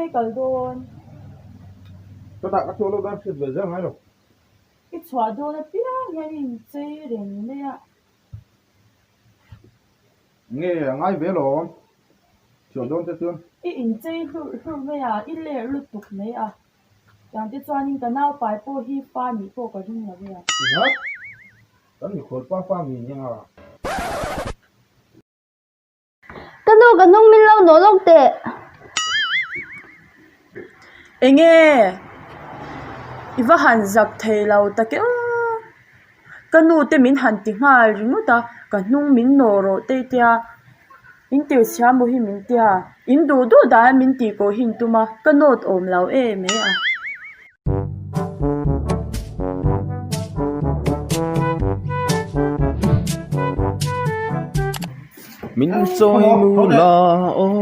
nge i kal dawn? Ka dah ka chhuah loh dan hriat ve zel ngai lo. I chhuah dawn apiang hian i inchei reng mai a. Nge a ngai ve alawm. Chhuah dawn te chuan. I inchei hlurh hlurh mai a, i ler lutuk mai a. Tiang te chuanin ka naupai pawh hi fa nih pawh ka ring lo e a. Eng a? Kan mikhual pa fa nge nia? Ka nu ka hnung min lo nawh lawk teh. Enge? I va han zak thei lo tak e aw. Ka nu te min han ti nghal ringawt a, ka hnung min nawh rawh te i tia. In tirchhia maw hi min tia, in duh duh dan a min tih kawh hi in tum a, ka nawt awm lo em mai a. Min chawi mu la aw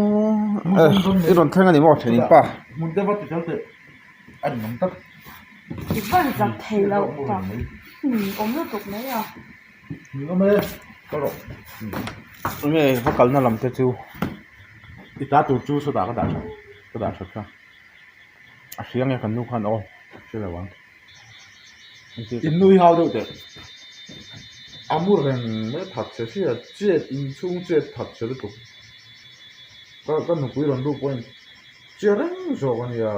i rawn thleng a ni maw thenin pa. I van zak thei loh tak awm lutuk mai a. Enge va kalna lam te chu i ta tur chu sawtah ka dah that ka dah that kha. A hria nge kan nu khan aw hre lo ang. In nui hau deuh teh. A mu reng mai that che sia chet inchhung chet that che lutuk. Ka ka nupui rawn lut pawhin che reng zawk a nia.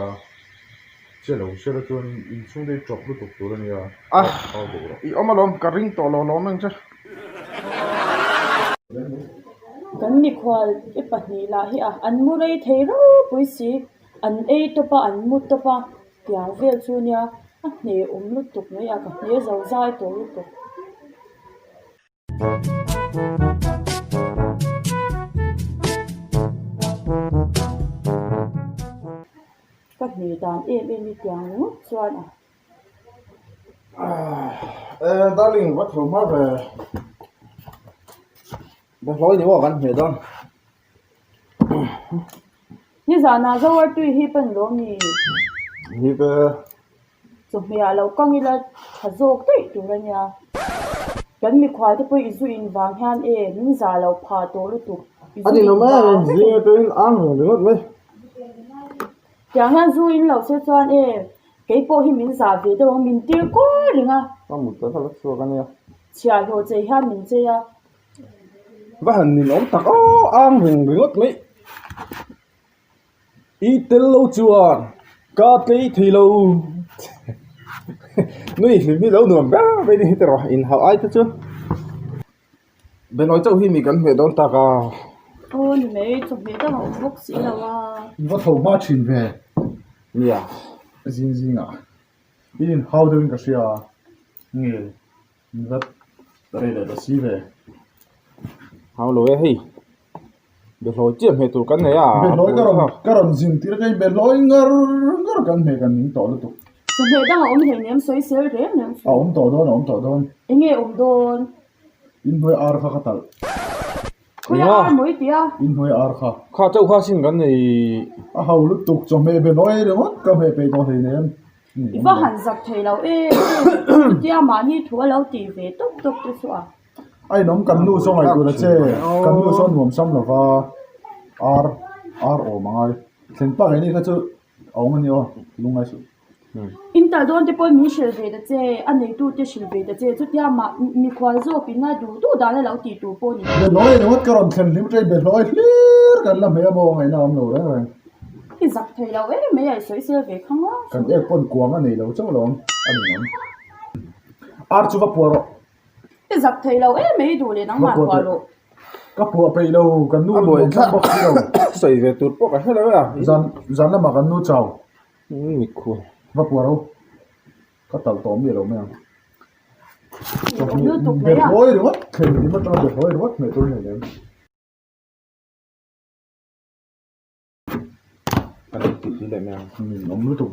Che lo se la chuan inchhung te hi tawp lutuk tur a nia. A i awm alawm ka ring tawh lo alawm ang che. Kan mikhual i pahnih lah hi a an mu rei thei ropui si. An ei tawp a, an mu tawp a, tiang vel chu nia a hne awm lutuk mai a, ka hne zo zai tawh lutuk. Ka hne dan em em hi tiang ringawt chuan a. Eh darling va tho hma ve. Bawlhhlawh i ni maw kan hne dawn. Nizanah Zoartui hi pan lawm ni? Hip e. Chawhmeh ah lo kang ila tha zawk daih tur a nia. Kan mikhual te pawh i zu in vang hian e min zah lo phah tawh lutuk. I A zu in ninawm em vang vek zing atangin ang reng ringawt mai. Tiang hian zu in lo se chuan e kei pawh hi min zah ve deuh ang min tir kual reng a. Ka mut ta kha la chhuak a nia. Chhiahhlawh chei hian min chei a. Va han ninawm tak aw ang reng ringawt mai. I tel lo chuan ka tlei thei lo. Nui hlim hi lo nuam ber mai ni hi rawh inhauh ai te chu. Benawi chauh hi mi kan hmeh dawn tak a. Aw ni mai chawhmeh dang a awm bawk si lo a. In va tho hma thin ve. Nia. Zing zingah i inhau deuhin ka hria a. Nge. Vat rei leh ta si ve. Hau lo e hei. Behlawi chiah hmeh tur kan nei a. Behlawi ka rawn ka rawn zin tir atangin behlawi ngar ngar kan hmeh kan ning tawh lutuk. Chawhmeh dang a awm hleinem sawi sel reng reng chu. A awm tawh dawn a awm tawh dawn. Enge awm dawn? Inhnuai ar kha ka talh. Khawi ar maw i tia? Inhnuai ar kha. Kha chauh kha sin kan nei. A ho lutuk chawhmeh behlawi ringawt ka hmeh peih tawh hleinem. I va han zak thei lo em chutia mahni thu a lo tih ve tawp tawp te chu a. A inawm kan nu saw ngaihtuah la che, kan nu saw nuam sam lova ar ar awm a ngai. Thlen pak eng ni kha chu a awm a ni aw, lungngai suh. In tal dawn te pawhin min hrilh ve ta che, a neitu te hrilh ve ta che, chutia mah mikhual zawk in a duh duh dan a lo tih tur pawh a ni. Behlawi ringawt ka rawn thlen hlim ṭei behlawi hlir kan la hmeh a maw ngaihna a awm lo reng reng. I zak thei lo em mai a, i sawi sel ve kha ngawt. Kan ek pawn kuang a nei lo chauh lo a ni ang. Ar chu va puah rawh. I zak thei lo em mai i duh leh nangmah puah rawh. Ka puah peih lo, kan nu nuam tak bawk si lo. Sawi ve tur pawh ka hre lo e a. Zan zan lamah kan nu chau. Mikhua. Va puah rawh. Ka talh tawh miah lo mai ang. Behlawi ringawt thlen hlim atanga behlawi ringawt hmeh tur a ni lem. Awm lutuk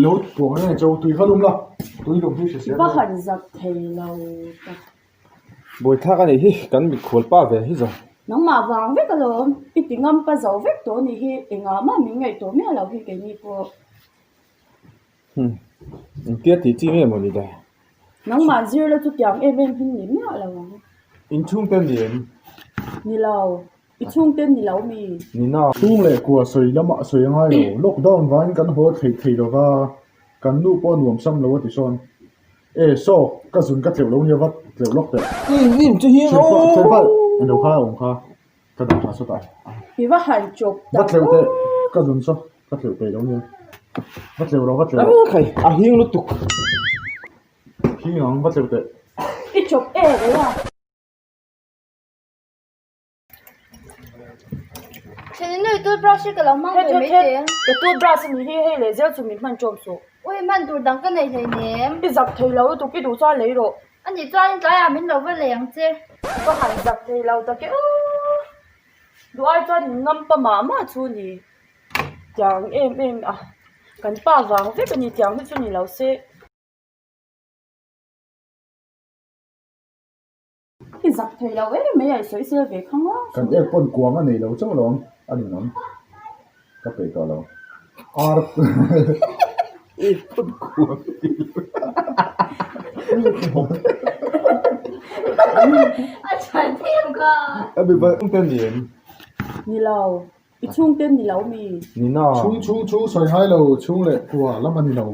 lo puang nge cho tui kha lum la tui lum hi hrisel Va han zak thei lo tak. Buaithlak a nih hi kan mikhual pa ve hi zawng. Nangmah vang vek alawm i ti ngam pa zo vek tawh a nih hi engah mah min ngaihtuah miah lo hi keini pawh. Hmm engtia tih chi nge maw ni le. Nangmah zir la chu tiang em em hi ni miah lo ang. Inchhungte ni em? Ni lo. I chhungte ni lo mi? Nina. Chhung leh kua sawi lamah sawi a ngai lo. Lockdown vangin kan haw thei thei lo va, kan nu pawh a nuam sam lo a ti sawn. E saw, ka zun ka tleuh lo nia vat tleuh lawk teh. Im im chu hi Thianpa, thianpa eng lo kha a awm kha, ka dah tha sawtah. I va han chawp tak. Va tleuh teh, ka zun saw, ka tleuh peih lo nia. Va tleuh rawh, va tleuh rawh. Khai, a hing lutuk. Hing ang, va tleuh teh. I chawp em mai a. Thian nui toothbrush hi ka lo hmang ve mai teh ang. Ka toothbrush a nih hi hei leh zel chu min hman ṭawm suh. Ui hman tur dang ka nei hleinem. I zak thei lo lutuk i duh chuan lei rawh. A nih chuan tlaiah min lo va lei ang che. Ka han zak thei lo tak e aw. Duh ai chuan in ngam pa mah mah chu ni. Tiang em em a kan pa vang vek a ni tiang hi chu ni lo se. I zak thei lo em mai a, i sawi sel ve khang a. Kan ek pawn kuang a nei lo chauh lo ang, a ni ngam. Ka peih tawh lo. Ar Ek pawn kuang a nei lo. A chhan em kha. A mi va te ni em? Ni lo. I chhungte ni lo mi? Ni na. Chhung chhung chhung sawi ngai lo, chhung leh kua lam a ni lo.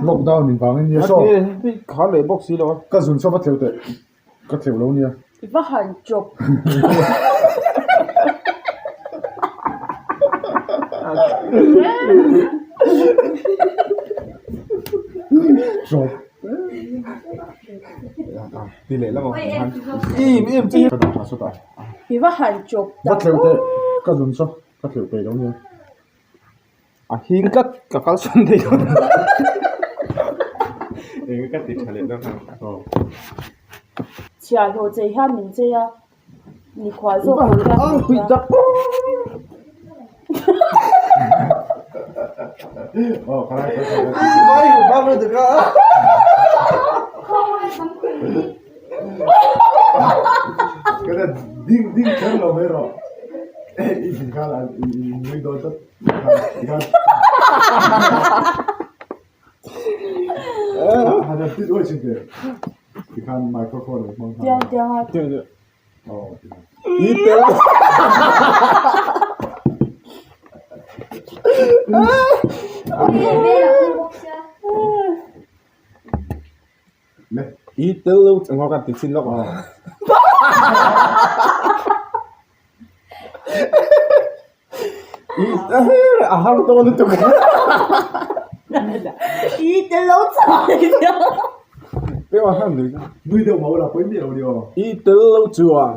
Lockdown in vangin nia saw. Hei kha leh bawk si lo a. Ka zun saw va tleuh teh. Ka tleuh lo nia. I va han chawp. Chawp. Ti leh lam ang han. Im im chi. Ka dah tha sawtah. I va han chawp tak. Va tleuh teh. Ka zun saw ka tleuh peih lo nia. A hing tlat ka kal sawn thei lo eng ka ti tha leh dawn ang aw. Chhiah hlawh chei hian min chei a nikhua zawk ang hian ang pui tak aw khalai mai hu bang lu tuk a ka ta ding ding kher lo mai rawh i khan i nui dawn tlat. Tiang tiang a. I tel lo engmaw kan ti chin lawk ang. A har dawn lutuk. I tel lo chai. Pema han nui. Nui deuh mau la pawi miah lo ni aw. I tel lo chuan.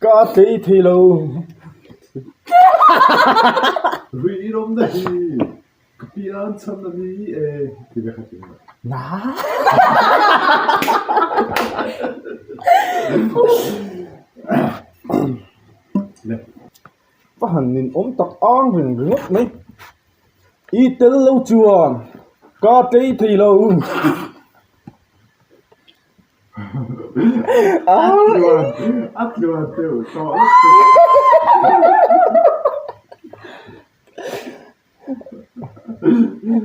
Ka tlei thei lo. Rui rawm na hi ka pian chhan a ni e ti ve kha ti mai. Na. Le. Va han nin awm tak ang ring ringawt mai. I tel lo chuan ka tlei thei lo. A tluan deuh tawh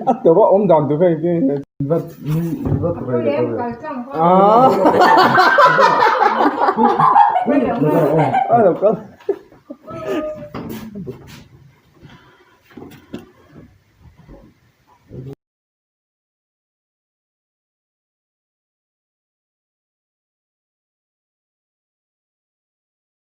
A tawp a awm dan tur kha engtin nge vat ni vat rei leh tawh a lo kal.